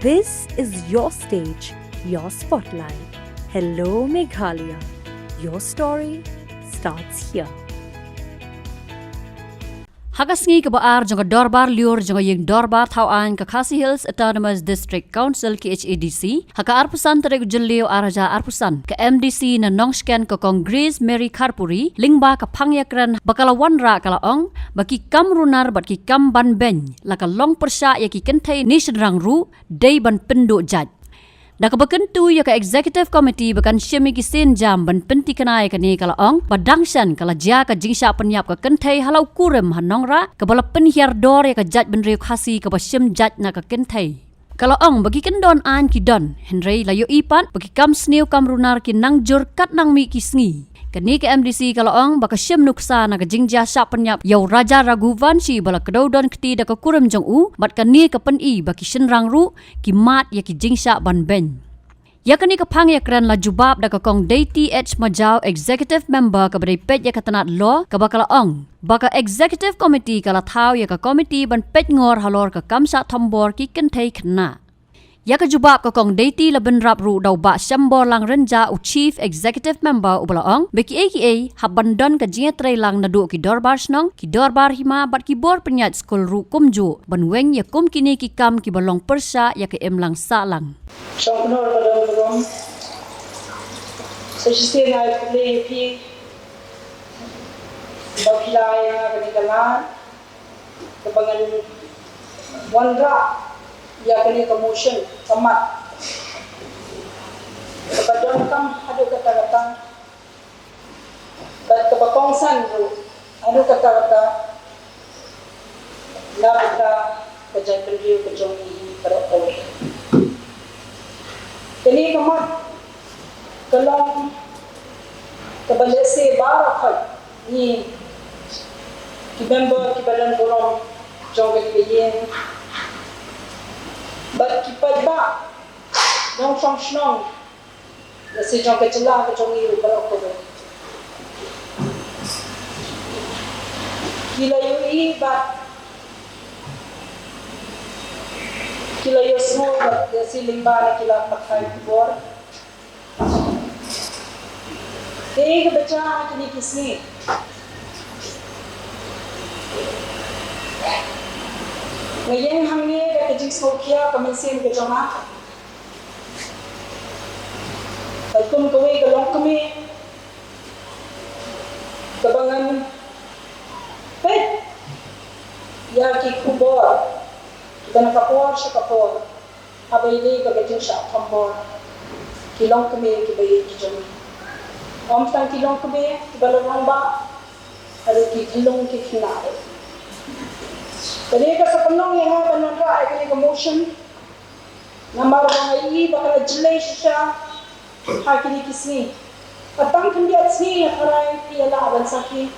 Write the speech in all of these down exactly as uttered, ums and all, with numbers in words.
This is your stage, your spotlight. Hello, Meghalaya. Your story starts here. Ha ka sngi kaba ar jong ka dorbar lyiur jong ka ïing dorbar thaw aiñ ka Khasi Hills Autonomous District Council, K H A D C, ha ka arphew san tarik u Jylliew arhajar arphew san, ka M D C na Nongshken ka Kong Grace Mary Kharpuri, lyngba ka phang ïakren ba ka la wanrah, ka la ong ba ki kam runar bad ki kam ban beiñ, la ka long pyrshah ïa ki kynthei ne shynrang ruh, dei ban pynduh jait. Da kaba kyntu ïa ka Executive Committee ba kan shim ïa ki sienjam ban pynthikna ïa kane, ka la ong ba dang shen ka la jia ka jingshah pynïap ka kynthei ha la u kurim ha Nongrah, kaba la pynhiar dor ïa ka jaitbynriew Khasi kaba shim jait na ka kynthei. Ka la ong ba ki kyndon aiñ ki don, hynrei la ïohi pat ba ki kam sniew kam runar ki nang jur kat nang mih ki sngi. Kane ka M D C, ka la ong ba ka shim nuksa na ka jingjia shah pynïap ïa u Raja Raghuvanshi ba la kdew don kti da ka kurim jong u, bad kane ka pyni ba ki shynrang ruh ki mad ïa ki jingshah ban beiñ. Ïa kane ka phang ïakren la jubab da ka Kong Deiti H Majaw, Executive Member kaba dei peit ïa ka tnat Law, kaba ka la ong ba ka Executive Committee ka la thaw ïa ka committee ban peit ngor halor ka kam shah thombor ki kynthei khynnah. Ïa ka jubab ka Kong Deiti la bynrap ruh da u Bah Shembor Langrinjah, u Chief Executive Member, uba la ong ba kiei kiei hap ban don ka jingïatreilang naduh ki dorbar shnong, ki dorbar hima bad ki bor pynïaid skul ruh kumjuh, ban weng ïa kum kine ki kam kiba long pyrshah ïa ka imlang sahlang. Shongknor ba don burom, sa shisien ai khublei ïa phi ba phi la ai ïa nga kane ka lad kaba ngan wanrah ïa kane ka motion ka mat, kaba donkam haduh katta katta bad kaba kongsan ruh haduh katta katta na bynta ka jaitbynriew ka jong ngi baroh kawei. Kane ka mat ka long kaba lehse baroh khoit ngi ki member kiba don burom jong kane ka ïing bad ki paidbah nongshong shnong lehse jong ka jylla ka jong ngi ruh baroh kawei ki la ïohi bad ki la ïohsngew bad lehse lyngba na ki lad pathai khubor. Kaei kaba jia ha kine ki sngi? Nga ïeng hangne da ka jingsngewkhia ka mynsiem ka jong nga. Katkum kawei ka longkmie kaba ngan peit ïa ki khubor kiba na ka por sha ka por. Haba ïadei bad ka jingshah thombor ki longkmie kiba ïeit ki jong ngi. Ym tang ki longkmie kiba la rangbah, haduh ki khyllung ki khynnah. Kane ka sa pynlong ïa nga ban wanrah ïa kane ka motion. Namar ba nga ïohi ba ka la jlei shisha ha kine ki sngi. Ka tang khyndiat sngi nga tharai phi ïa lah ban sakhi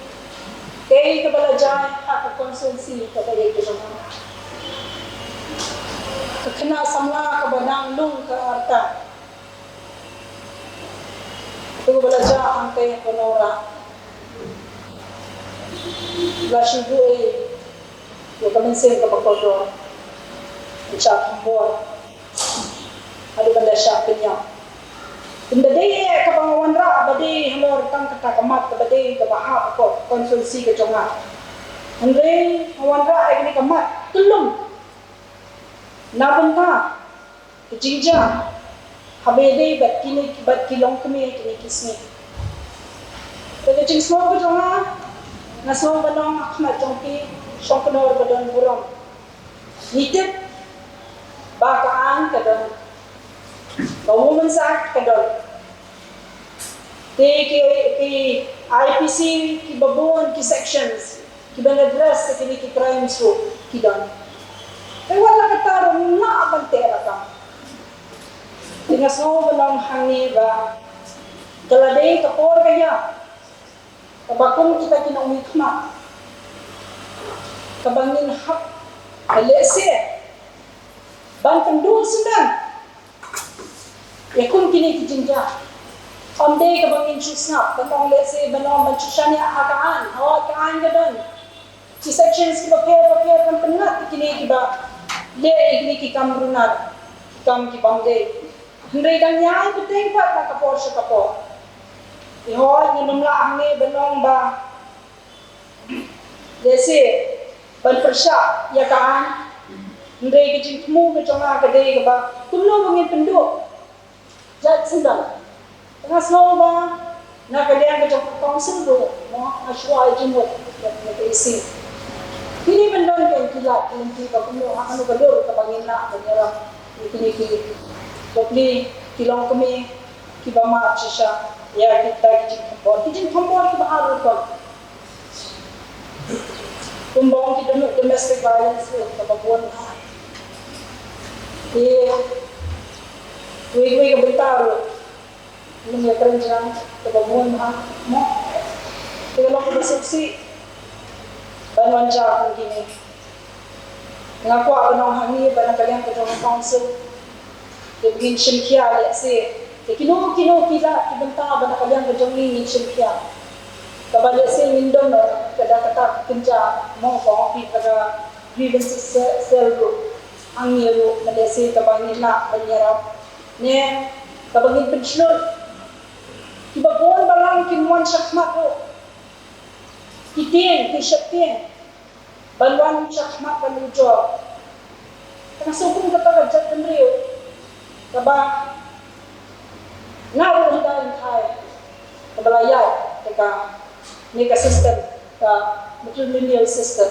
kaei kaba la jia ha ka constituency kaba ïeit ka jong nga. Ka khynnah samla kaba dang lung ka rta, kato kaba la jia hangtei ha Nongrah, la shu duh ïa ka mynsiem kaba kordor, ban shah thombor haduh ban da shah pynïap. Tang ba dei eh kaba nga wanrah ba dei halor tang kata ka mat kaba dei kaba hap ha ka constituency ka jong nga. Hynrei nga wanrah ïa kane ka mat kyllum na bynta ka jingjia haba ïadei bad kine, bad ki longkmie kine ki sngi. Te ka jingsngew ka jong nga, nga sngew ban ong ha khmat jong phi Shongknor ba don burom. Ngi tip ba ka aiñ ka don, ka Women's Act ka don. Te ki, ki I P C kiba bun ki sections kiban address ïa kine ki crimes ruh ki don. Te wat la katta ruh ngim lah ban teh rakam. Te nga sngew ban ong hangne ba ka la dei ka por ka ïa kaba kum kita ki nongmihkhmat kaba ngin hap lehse ban pynduh sngewbha ïa kum kine ki jingjia. Ym dei kaba ngin shu sngap ban ong lehse ban ong ban shu shaniah ha ka aiñ, hooid ka aiñ ka don ki sections kiba pher ba pher ban pynngat ïa kine kiba leh ïa kine ki kam runar. kam ki bym dei. Hynrei dang ïai bteng pat na ka por sha ka por. Te hooid, ngin ym lah hangne ban ong ba lehse ban pyrshah ïa ka aiñ. Hynrei ka jingthmu ka jong nga ka dei kaba kumno ba ngin pynduh jait syndon. Te nga sngew ba na ka liang ka jong ka council ruh, mo, nga shu ai jingmut ïa ka A C. Kine ban don ka, ki lad ki lynti ba kumno, ha kano ka dur kaba ngin lah ban ïarap ïa kine ki bapli ki longkmie kiba mad shisha ïa kita ki jingthombor, ki jingthombor kiba ar rukom. Kumba ong ki, dom-, domestic violence ruh kaba bun. Te wei wei ka bynta ruh, lum ïa kren jrang, kaba bun ha, mo. Te ka long kaba suk sih ban wan jia kum kine. Nga kwah ban ong hangne ba na ka liang ka jong ka council, te ngin shim khia lehse, te kino kino ki lad ki bynta ba na ka liang ka jong ngi ngin shim khia. Kaba lehse ngin don ka da kata ka kynja, mo, ka ong phi ka grievances cell ruh hangne ruh, ma lehse kaba ngin lah ban ïarap ne kaba ngin pynshlur. Kiba bun balang kim wan shakhmat ruh, ki tieng, ki sheptieng ban wan shakhmat ban ujor. Te nga sngew kum kata ka jaitbynriew kaba nga ruh hynda lynthai kaba la ïaid te ka, ne ka system, ka matrilineal system,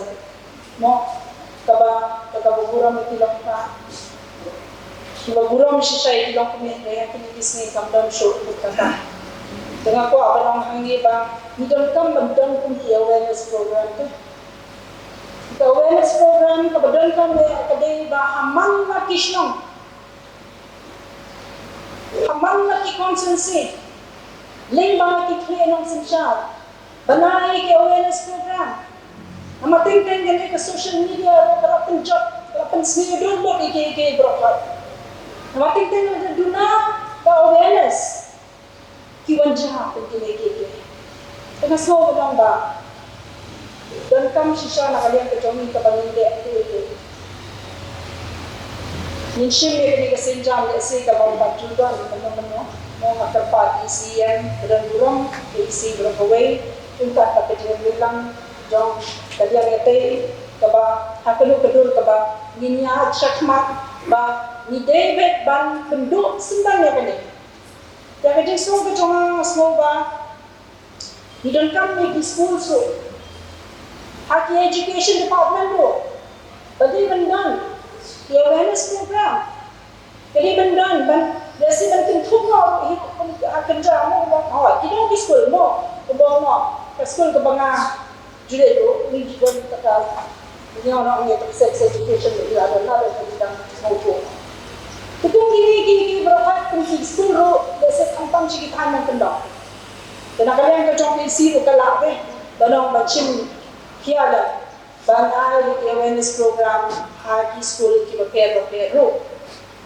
mo, kaba, kaba burom ïa ki longkmie, kiba burom shisha ïa ki longkmie, hynrei ha kine ki sngi kam don shuh ruh kata. Te nga kwah ban ong hangne ba ngi donkam ban don kum ki awareness program te. Ka awareness program kaba donkam ka dei ba ha man la ki shnong, ha man la ki constituency, lyngba ki khlieh nongsynshar, ban ai ki awareness program. Namar teng teng kane ka social media ruh ka la pynjot, ka la pynsniew dur bad ïa ki, ïa ki baroh. Namar teng teng lada duna ka awareness, ki wan jia kum kine kiei kiei. Te nga sngew ba donkam shisha na ka liang ka jong ngi kaba ngin leh ïa kine. Ngin shim ïa kane ka sienjam lehse kaba ym pat ju don mynno mynno. Mo, nga kyrpad ïa i C E M, ka don burom ïa i C E M baroh kawei, kumta ka jingïalang jong ka liang ïatei kaba ha kano ka dur kaba ngin ïaid shakhmat ba ngi dei beit ban pynduh syndon ïa kane. Ïa ka jingsngew ka jong nga, nga sngew ba ngi donkam ïa ki skul ruh, ha ki education department ruh, ba dei ban don ki awareness program. Ka dei ban don, ban, lehse ban kynthup noh ruh hi, kum ha kynja mo, mo, oh, ki don ki skul mo, kumba ong mo, ka skul kaba nga ju leit ruh, ngi ju don kata, ngi ong ong ïa ka sex education ruh, ïa, don, don, don, don, don, don. Te kum kine ki, ki baroh kum ki skul ruh, lehse khamtam shi ki thaiñ nongkyndong. Te na ka liang ka jong ka E C ruh ka lah beit ban ong ban shim khia lem ban ai ïa ki awareness program ha ki skul kiba pher bapher ruh.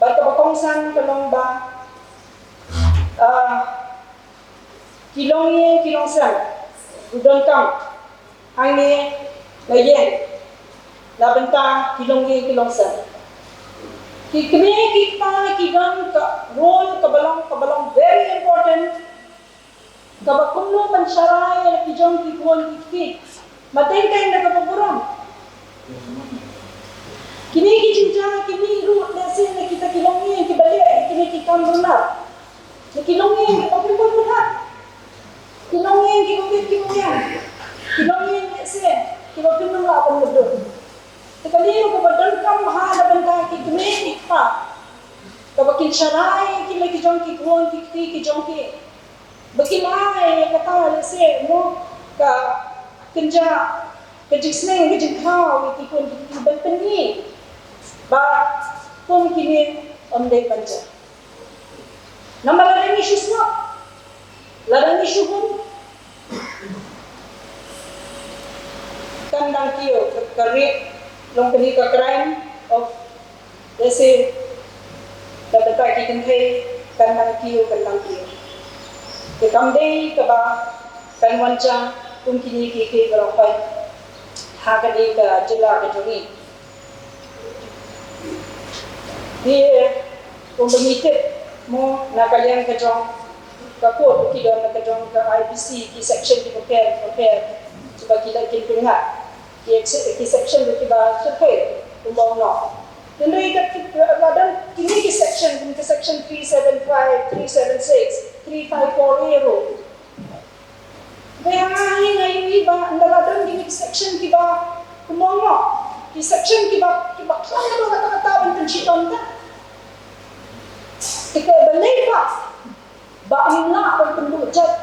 Bad kaba kongsan ka long ba, ah, ki longïing ki longsem ruh donkam hangne na ïing na bynta ki longïing ki longsem. Ki kmie ki kpa ki don ka role kaba long, kaba long very important, kaba kumno ban sharai ïa la ki jong ki khun ki kti. Mar teng teng da kaba burom. Kine ki jingjia, kine ruh lehse na kita ki longïing kiba leh kine ki kam runar. Na ki longïing kiba pynbun pynhap. Ki longïing kiba bit kiba biang. Ki longïing lehse kiba pynlong la ban mudui. Te kane ruh kaba donkam ha la bynta ki kmie ki kpa, kaba kin sharai ïa ki la ki jong ki khun ki kti ki jong ki. Ba kin ai ïa kata lehse mo ka kynja, ka jingsneng, ka jingkhaw ïa ki khun ki kti ban pyni ba kum kine ym dei ban jia. Namar lada ngi shu sngap, lada ngi shu hun, kan dang kiew ka, ka rape, long kane ka crime of, lehse, ka bynta ki kynthei, kan dang kiew, kan dang kiew. Te kam dei kaba kan wan jia kum kine kiei kiei baroh khoit ha kane ka jylla ka jong ngi. Te Kumba ngi tip mo, na ka liang ka jong ka code ki don na ka jong ka I P C, ki section ki bapher bapher kiba ki la kin pynngat, ki ex- ki section kiba shyrkhei kumba ong noh. Hynrei ka ki la don kine ki section, kum ka section three seven five, three seven six, three five four A ruh. Te nga hi nga ïohi ba ynda la don kine ki section kiba kumba ong noh, ki section kiba kiba khlaiñ haduh katta katta ban pynshitom ta. Te ka balei ba ba ym lah ban pynduh jait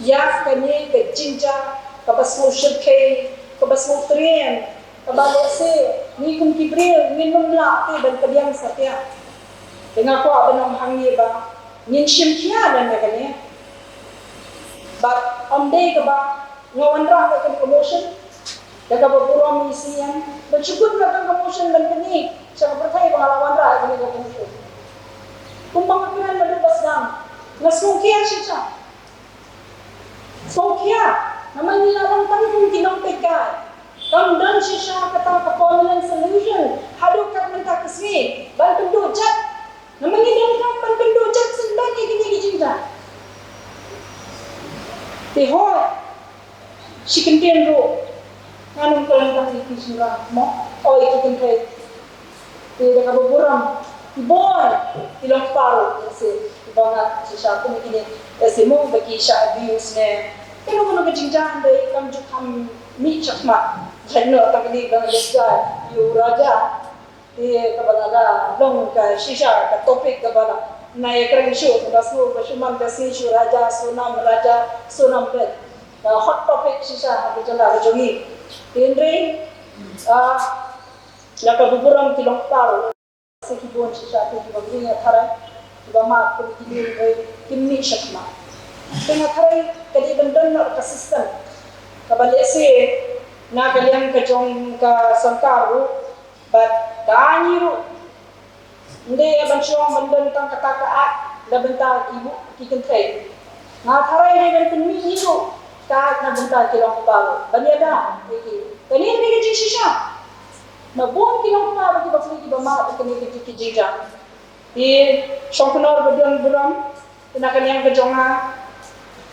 ïa kane ka jingjia kaba sngew shyrkhei, kaba sngew triem, kaba lehse ngi kum ki briew ngin ym lah te ban pdiang satia. Te nga kwah ban ong hangne ba ngin shim khia lem ïa kane. Bad ym dei kaba nga wanrah ïa kane ka motion da kaba burom ïa C M, ban shu kut na kane ka motion ban pyni sha ka pyrthei ba nga la wanrah ïa kane ka motion. Kumba nga kren naduh ba sdang, nga sngewkhia shisha. Sngewkhia namar ngi la long tang kum ki nongpeitkai. Kam don shisha kata ka permanent solution haduh kat mynta ka sngi ban pynduh jait. Namar ngi donkam ban pynduh jait sngewbha ïa kine ki jingjia. Te hooid, shi kyntien ruh ngan ym kren tang ïa ki shynrang mo, oi ïa ki kynthei. Te da kaba burom, ki bun ki long kpa ruh, ïa se kiba ngat shisha kum kine, ïa se mo ba ki shah abuse ne kano kano ka jingjia, hynrei kam ju kham mih shakhmat. Jait noh tang kane ba nga leit jia ïa u Raja. Te kaba la da long ka shisha ka topic kaba la, nga ïa kren shuh, kaba shu, ba shu man ka sngi shu Raja Sonam, Raja Sonam bad ka hot topic shisha ha ka jylla ka jong ngi. Hynrei ah, la ka burom ki long kpa ruh, se ki bun shisha te kiba ngi nga tharai kiba mad kum kine hynrei kim mih shakhmat. Te nga tharai ka dei ban don noh ka system kaba lehse na ka liang ka jong ka sorkar ruh bad ka ngi ruh. Ym dei ban shong ban don tang kata ka act na bynta ki bu-, ki kynthei. Nga tharai dei ban pynmih hi ruh ka act na bynta ki long kpa ruh ban ïada ïa ki. Kane ka dei ka jingshisha. Na bun ki long kpa ba kiba pli kiba mad ïa kane ka jing-, ki jingjia. Te Shongknor ba don burom, te na ka liang ka jong nga,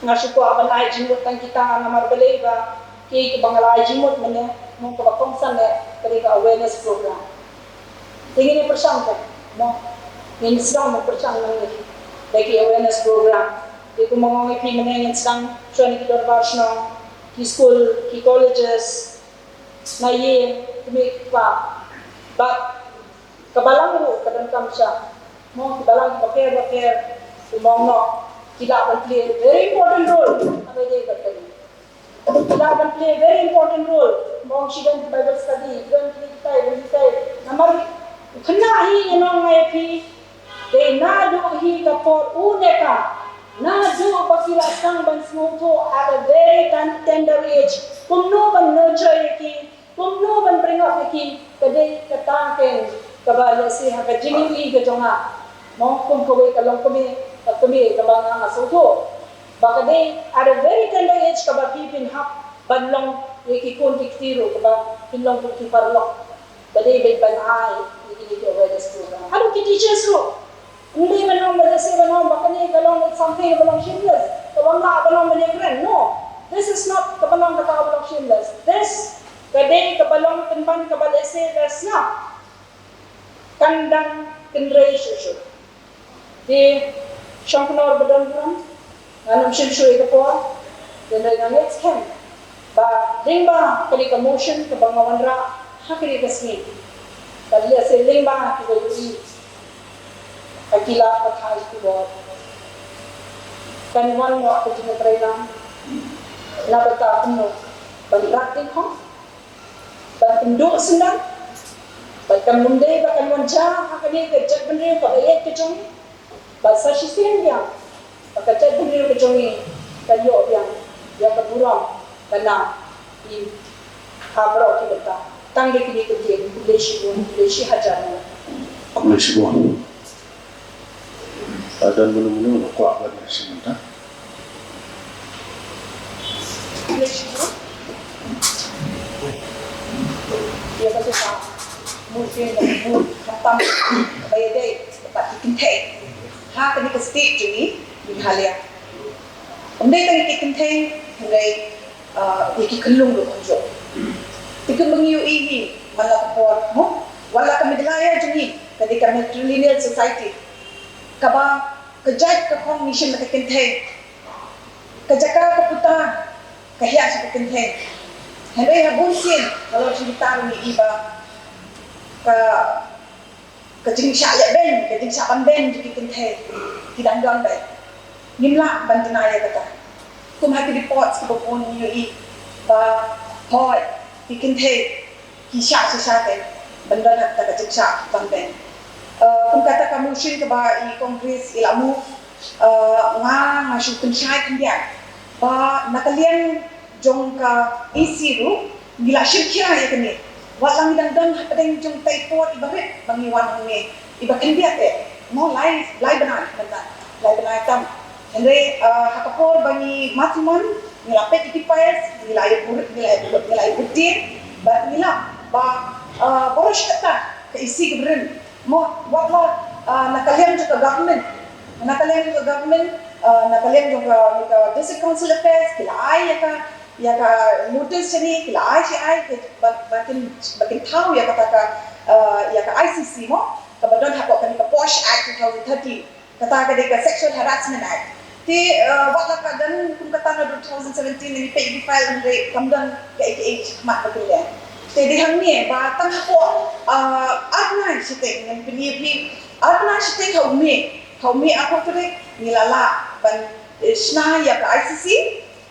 nga shu kwah ban ai jingmut tang kita namar balei ba ki, kiba nga la ai jingmut mynne, mo, kaba kongsan ne ka dei ka awareness program. Te ngin ïa pyrshang te mo, ngin sdang ban pyrshang nangne da ki awareness program. Te kumba nga ong ïa phi mynne ngin sdang shuwa na ki dorbar shnong, ki skul, ki colleges, na ïing kmie kpa. Bad ka balang ruh ka donkam shisha, mo, ki balang kiba pher bapher, kumba ong noh, ki lah ban play a very important role ha kaba ïadei bad kane. Ki lah ban play a very important role, mo, shi don ki Bible study, don ki, kitai, don kitai. Namar u khynnah hi, ngan ong ïa phi, dei naduh hi ka por u ne ka, naduh ba ki la sdang ban sngewthuh at a very ten-, tender age kumno ban nurture ïa ki, kumno ban bring up ïa ki. Ka dei kata keiñ kaba lehse ha ka jingïohi ka jong nga, mo, kum kawei ka longkmie, ka kmie kaba nga, nga sngewthuh ba ka dei at a very tender age kaba phi phin hap ban long ïa ki khun ki kti ruh kaba phin long kum ki paralok. Ka dei beit ban ai ïa kine ki awareness program haduh ki teachers ruh. Ym dei ban ong ba lehse ban ong ba kane ka long something kaba long shameless, kaba ym lah ban ong ban ïakren. No, this is not kaba long kata kaba long shameless. This ka dei kaba long pynban kaba lehse ka sngap kan dang kynrei shuh shuh. Te Shongknor ba don burom, ngan ym shim shuh ïa ka por, te nga ngeit skhem ba lyngba kane ka motion kaba nga wanrah ha kane ka sngi, ka lehse lyngba kiba ïohi, ka ki lad pathai ki bor, kan wan noh ka jingïatreilang na bynta kumno ban rat ding hok, ban pynduh syndon, ban, kam nym dei ba kan wan jia ha kane ka jaitbynriew kaba ïeit ka jong ngi. Bad sa shisien biang ba ka jaitbynriew ka jong ngi kan ïoh biang ïa ka burom ka nam ha baroh ki bynta. Tang da kine ki ktien, khublei shibun, khublei shi hajar nguh. Khublei shibun. Ka don mano mano ba kwah ban ïa shim bynta? Khublei shibun. Ïa kata ka mut ïa ka mut khamtam ba ïadei bad ki kynthei ha kane ka state jong ngi, Meghalaya. Ym dei tang ïa ki kynthei, hynrei, ah, ïa ki khyllung ruh kumjuh. Te kumba ngi ïohi hi man la ka por, mo, wat la ka Meghalaya jong ngi ka dei ka matrilineal society, kaba ka jait ka khong ngi shim na ka kynthei, ka jaka ka puta ka hiar sha ka kynthei. Hynrei ha bun sien halor jong kita ruh ngi i ba ka ka jingshah leh beiñ, ka jingshah ban beiñ jong ki kynthei ki dang don beit. Ngim lah ban deny ïa kata. Kum ha ki reports kiba bun ngi ïohi ba hooid ki kynthei ki shah shisha kein ban don ha kata ka jingshah ban beiñ. Eh, kum kata ka motion kaba i Congress i la move, eh, nga nga shu pynshai khyndiat ba na ka liang jong ka E C ruh ngi la shim khia ïa kane. Wat la ngi dang don hapdeng jong ka por iba rit ba ngi wan hangne, iba khyndiat eh, mo, lai lai bnai mynta, lai bnai tam. Hynrei, ah, ha ka por ba ngi mat mon ngi la peit ïa ki files, ngi la ïa buh, ngi la ïa buh, ngi la ïa buh dien, bad ngi la ba, ah, baroh shi katta ka E C ka brin. Mo, wat la, ah, na ka liang jong ka government, na ka liang jong ka government, ah, na ka liang jong ka, ka District Council Affairs, ki la ai ïa ka, ïa ka notice shane, ki la ai shi ai, ki ba, ba kin, ba kin thaw ïa kata ka, ah, ïa ka I C C mo, kaba don hapoh kane ka POSH Act two thousand thirteen. Kata ka dei ka Sexual Harassment Act. Te, eh, wat la ka don kum kata naduh two thousand seventeen, ngi peit ki file, hynrei kam don kaei kaei shakhmat ba kin leh. Te dei hangne ba tang hapoh, eh, ar bnai shiteng, ngan pyni ïa phi, ar bnai shiteng ha u May, ha u May arphew tarik ngi la lah ban, eh, shna ïa ka I C C,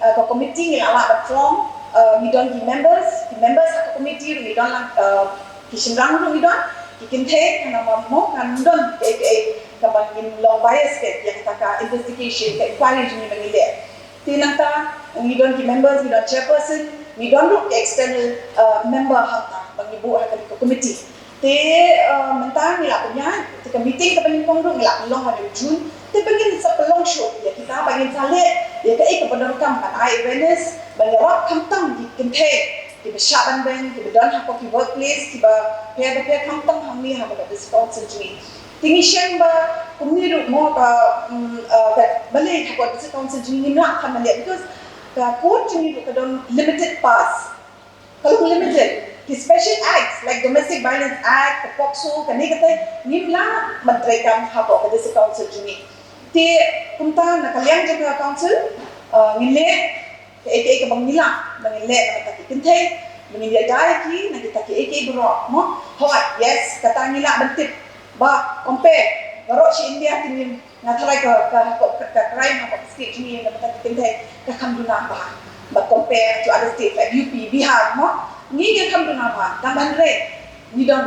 eh, ka committee ngi la lah ban form, eh, ngi don ki members, ki members ha ka committee ruh ngi don lang, eh, ki shynrang ruh ngi don, ki kynthei, khnang ba mo kan don kaei kaei kaba ngin long bias ka ïa kata ka investigation, ka inquiry jong ngi ba ngi leh. Te nangta ngi don ki members, ngi don chairperson, ngi don ruh ki external, eh, member hangta ba ngi buh ha ka committee. Te, eh, mynta ngi la pynïaid, te ka meeting kaba nyngkong ruh ngi la pynlong ha u June. Te ba ngin sa pynlong shuh ïa kita, ba ngin sa leh ïa kaei kaba donkam ban ai awareness, ban ïarap khamtam ki kynthei kiba shah ban beiñ, kiba don hapoh ki workplace kiba pher bapher, khamtam hangne ha ka District Council jong ngi. Te ngi shem ba kumne ruh mo ka, mm, eh, ka balei hapoh District Council jong ngi ngim lah ban leh, because ka court jong ngi ruh ka don limited powers. Ka long limited. Ki special acts like Domestic Violence Act, ka POCSO, kane katai ngim lah ban treikam hapoh ka District Council jong ngi. Te kumta na ka liang jong ka council, uh, ngin leh kaei kaei kaba ngi lah ba ngin leh na ka bynta ki kynthei, ba ngin ïada ïa ki na kita kiei kiei baroh mo. Hooid, yes, kata ngi lah ban tip ba compare baroh shi India te ngim Nga tharai ka, ka, ka, ka crime ha ka state jong ngi na ka bynta ki kynthei ka kham duna bha. Ba compare to other states like U P, Bihar, mo? Ngi ngi kham duna bha. Tang ban re, ngi don,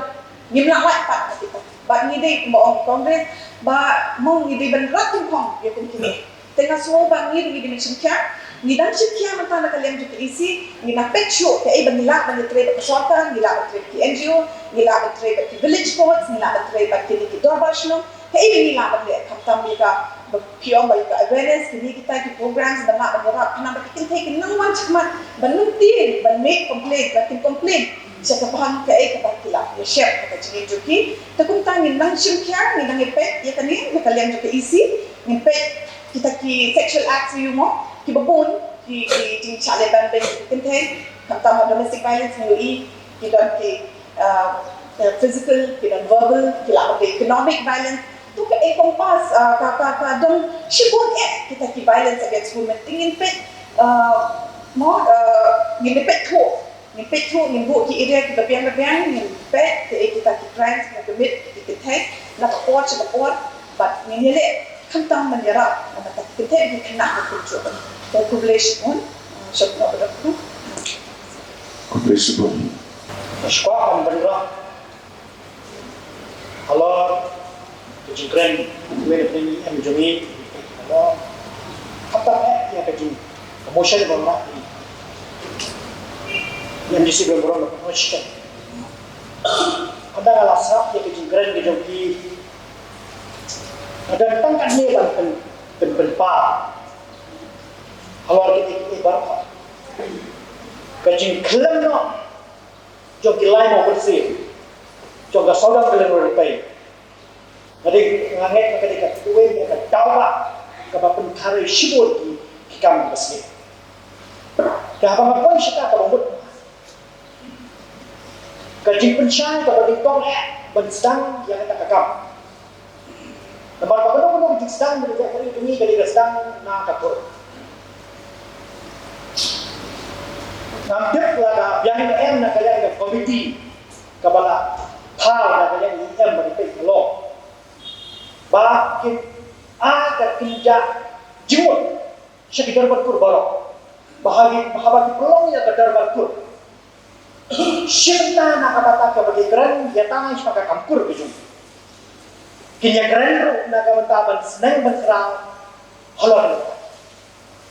ngim lah lait pat ka kita. Ba ngi dei kumba ong Congress, ba mo ngi dei ban rat tyngkhong ïa kum kine. Te nga sngew ba ngi ngi dei ban shim khia, ngi dang shim khia mynta na ka liang jong ki E C, ngi nang peit shuh kaei ba ngi lah ban ïatrei bad ka sorkar, ngi lah ban trei bad ki N G O, ngi lah ban trei bad ki village boards, ngi lah ban trei bad kine ki dorbar shnong. Kaei ba ngi lah ban leh khamtam ïa ka ba phi ong ba ïa ka awareness, kine kita ki programs ban lah ban ïarap khnang ba ki kynthei kin nang wan shakhmat ban lynti ban make complaint, ba kin complain sha ka bhang kaei kaba ki lah ïa share ha ka jingim jong ki. Te kumta ngin nang shim khia, ngin nang ïa peit ïa kane na ka liang jong ka E C, ngin peit kita ki sexual acts ïa u mo kiba bun, ki ki jingshah leh ban beiñ ki kynthei, khamtam ha domestic violence ngi ïohi ki don ki uh, physical, ki don verbal, ki lah ban dei economic violence. To ka encompass, uh, ka, ka, ka don shibun eh kita ki violence against women. Te ngin peit, uh, mo, uh, ngin peit thuh, ngin peit thuh, ngin buh ki area kiba biang ba biang, ngin peit kaei kita ki crimes kiba commit ki kynthei na ka por sha ka por. Bad ngin ïaleh khamtam ban ïarap na ka bynta ki khynnah kumjuh. Te khublei shibun, uh, shibun ba don. Khublei shibun. Shuwa ban bynrap halor ka jingkren, kmen, kmen em jong ngi halor kata eh ïa ka jing, ka motion ba ngi, ïa M D C ba ngi rung, ka motion. Haba nga la sngap ïa ka jingkren ka jong ki, nga don tang katne ban pyn, pyn, pynpaw halor kine ki baroh. Ka jingkhlem noh jong ki lai mawbyrsien jong ka sawdong ka lyngngoh rympei. Nga dei, nga ngeit ba ka dei ka kawei ka daw ba kaba pynkhreh shibun ki, ki kam kiba sniew. Te haba nga poi sha kata kaba mut, ka jingpynshai kaba nyngkong eh ban sdang ïa kata ka kam. Namar ba kano kano ka jingsdang ba ka jong ngi ka dei ka sdang na ka kur. Ngam tip la ka biang ka em na ka liang ka komiti kaba la phah na ka liang i em ba dei ka long. Ba kin ai ka kynja jingmut sha ki dorbar kur baroh. Ba haba, ba haba ki pynlong ïa ka dorbar kur, shi bynta na ka bynta kaba ki kren ïa tang sha ka kam kur ka jong ki. Kin ïa kren ruh na ka bynta ban sneng ban khraw halor.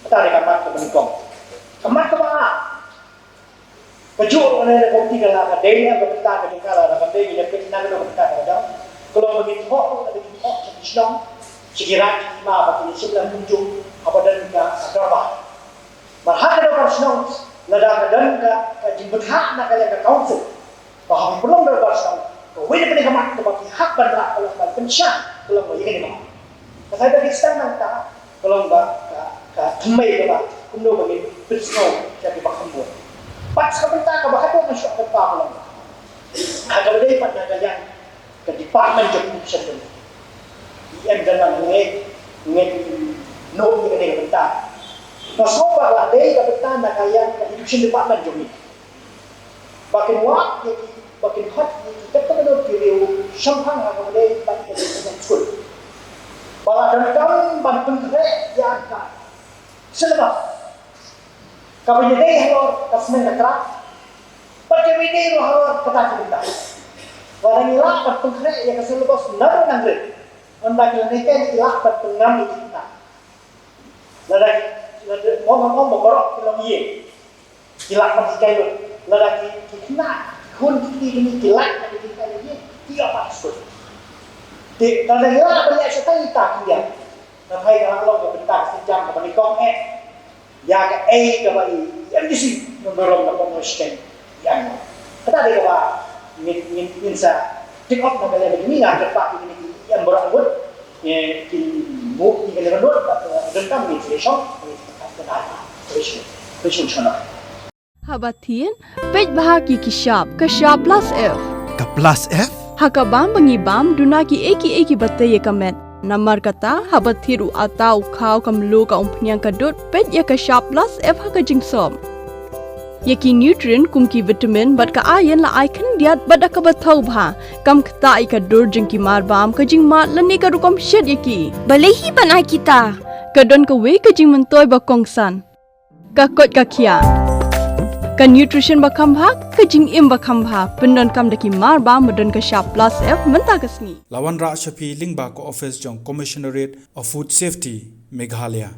Kata dei ka mat kaba nyngkong. Ka mat kaba ar, ka juh ruh na ka komiti ka la ka dei na ka bynta ka jong ka la, na ka dei ïa ka bynta ka bynta ka dang. Ka long ba ngin thoh ruh na ka jingthoh sha ki shnong, sha ki raid, sha ki hima ba kin ïa shim lang kumjuh haba don ka dorbar. Mar ha ka dorbar shnong, lada ka don ka, ka jingbthah na ka liang ka council ba haba pynlong dorbar shnong, kawei na kane ka mat kaba ki hap ban rah ka long ban pynshai ka long ba ïa kane ka mat. Ka sai ba ki sdang nangta ka long ba ka, ka thymmei kaba kumno ba ngin pynsngew sha ki ba kham bun. Pat sa ka bynta kaba haduh nga shu kynmaw ka long ba ha kaba dei pat na ka liang ka department jong education jong ngi. I em da nang ngi, ngi no ngi kane ka bynta. Nga sngew ba la dei ka bynta na ka liang ka education department jong ngi. Ba kin wad ïa ki, ba kin khot ïa ki katto katne ki riew shemphang ha kaba dei bad ka education school. Ba la donkam ban pynkhreh ïa ka syllabus. Kaba ïadei halor ka sneng ka krad. Bad kaba ïadei ruh halor kata ka bynta. Lada ngi lah ban pynkhreh ïa ka syllabus naduh nangrit, ynda ki lehnikai ki lah ban pynngam ïa ki khynnah. Lada, lada, mo, mo, mo, mo, baroh ki longïing ki lah ban hikai lut. Lada ki, ki khynnah, ki khun, ki kti, ki, ki lah ban hikai lut, ki ïoh pat skul. Te lada ngi lah ban leh shata ïa kita ki ïa. Namar ka la long ka bynta ka sienjam kaba nyngkong eh ïa kaei kaba i MDC Nongburom Nongshkeiñ i ong. Kata dei kaba ngin, ngin, ngin sa take up na ka liang jong ngi, nga kyrpad ïa kine ki ïa baroh ngut, eh, kin mut ïa kane ka lut, eh, donkam ngin sa shong, ngin sa kyntait. Khublei shibun. Khublei shibun. Haba thied, peit bha ki, ki shap, ka shap plus F. Ka plus F? Ha ka bam ba ngi bam, duna kiei kiei kiba tei ïa ka met. Namar kata, haba thied u atta, u khaw, ka mluh, ka umphniang, ka dud, peit ïa ka shap plus F ha ka jingsop. Ïa ki nutrient kum ki vitamin bad ka iron la ai khyndiat bad da kaba thaw bha. Kam ktah ïa ka dur jong ki mar bam, ka jingmad lane ka rukom shet ïa ki. Balei hi ban ai kita? Ka don kawei ka jingmyntoi ba kongsan. Ka koit ka khiah. Ka nutrition ba kham bha, ka jingim ba kham bha, pyndonkam da ki mar bam ba don ka shap plus F mynta ka sngi. La wanrah sha phi lyngba ka office jong Commissionerate of Food Safety, Meghalaya.